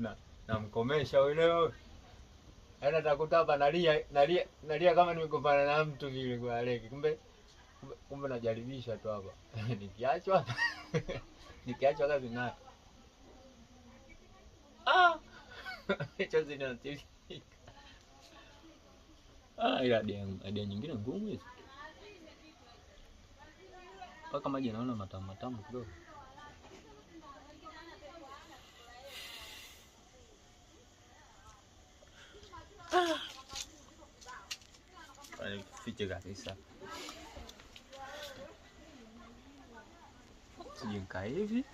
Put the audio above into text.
na namkomesha yule. Yaani atakuta hapa nalia nalia nalia kama nimegombana na mtu vile kwa Aleki. Kumbe kumbe najaribisha tu hapa. Nikiachwa hapa. Nikiachwa kazi nayo. Ah! Chozi linatiririka. Ah, ila idea nyingine ngumu hizi. Mpaka maji naona matamu matamu kidogo. Fiche kabisa. Sijui nikaa hivi.